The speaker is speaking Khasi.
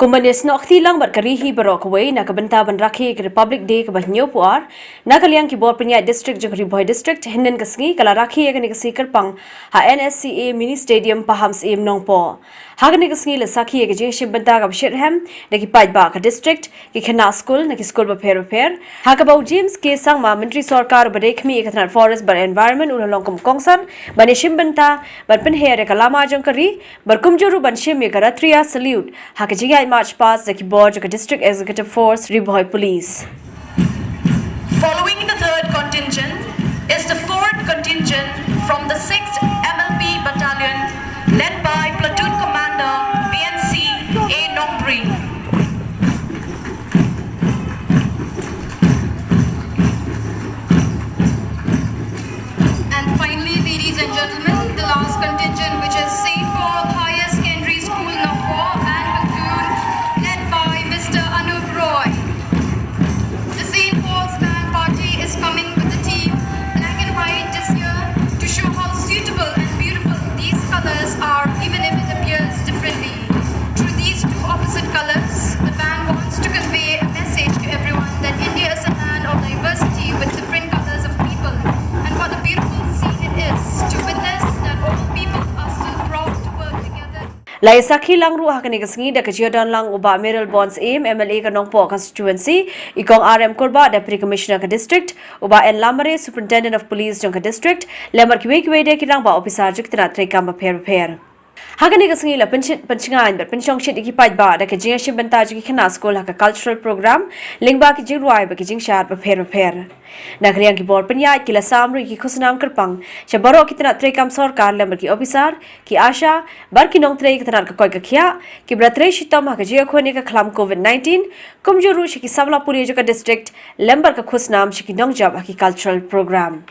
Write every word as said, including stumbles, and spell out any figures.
Kumban ïasnoh kti lang bad ka ri hi baroh kawei na ka bynta ban rakhe ïa ka Republic Day kaba hynñiewphew ar, na ka liang ki bor pynïaid district jong ka Ri Bhoi District hynnin ka sngi ka la rakhe ïa kane ka sngi kyrpang ha N S C A Mini Stadium, Pahamsyiem, Nongpoh. Ha kane ka sngi la sakhi ïa ka jingshim bynta kaba shitrhem da ki paidbah ka district, ki khynnah skul na ki skul bapher bapher, ha kaba u James K Sangma, Myntri Sorkar uba dei khmih ïa ka tnat Forest bad Environment, u la long kum u kongsan ban ïashim bynta ban pynher ïa ka lama jong ka ri, bad kumjuh ruh ban shim ïa ka Rashtriya Salute ha ka jingïaid March Past da ki bor jong ka District Executive Force Ri Bhoi Police. Following the third contingent is the fourth contingent from the sixth M L P Battalion, led by Platoon Commander B N C A Nongbri. And finally, ladies and gentlemen, the last contingent, which is Saint Paul Higher Secondary School, Nongpoh, and platoon, led by Mister Anup Roy. The Saint Paul's band party is coming with the theme Black and White this year to show how suitable and beautiful these colors are, even if it appears differently. Through these two opposite colors, the band wants to convey a message to everyone that India is a land of diversity with different colors of people, and what a beautiful scene it is to witness that all people are still proud to work together. La ïasakhi lang ruh ha kane ka sngi da ka jingdon lang u Bah Mayralborn Syiem, M L A ka Nongpoh Constituency, i Kong R M Kurbah, Deputy Commissioner ka District, u Bah N Lamare, Superintendent of Police jong ka District, lem bad kiwei kiwei de ki rangbah ophisar jong ki tnat treikam bapher bapher. Ha kane ka sngi la pynshit pynshngaiñ bad pynshongshit ïa ki paidbah da ka jingïashim bynta jong ki khynnah skul ha ka cultural program lyngba ki jingrwai bad ki jingshad bapher bapher. Na ka liang ki bor pynïaid ki la sam ruh ïa ki khusnam kyrpang sha baroh ki tnat treikam sorkar lem bad ki ophisar, ki ASHA bad ki nongtrei ka tnat ka koit ka khiah kiba la trei shitom ha ka jingïakhun ïa ka khlam Covid nineteen, kumjuh ruh sha ki samla pule jong ka district lem bad ka khusnam sha ki nongjop ha ki cultural program.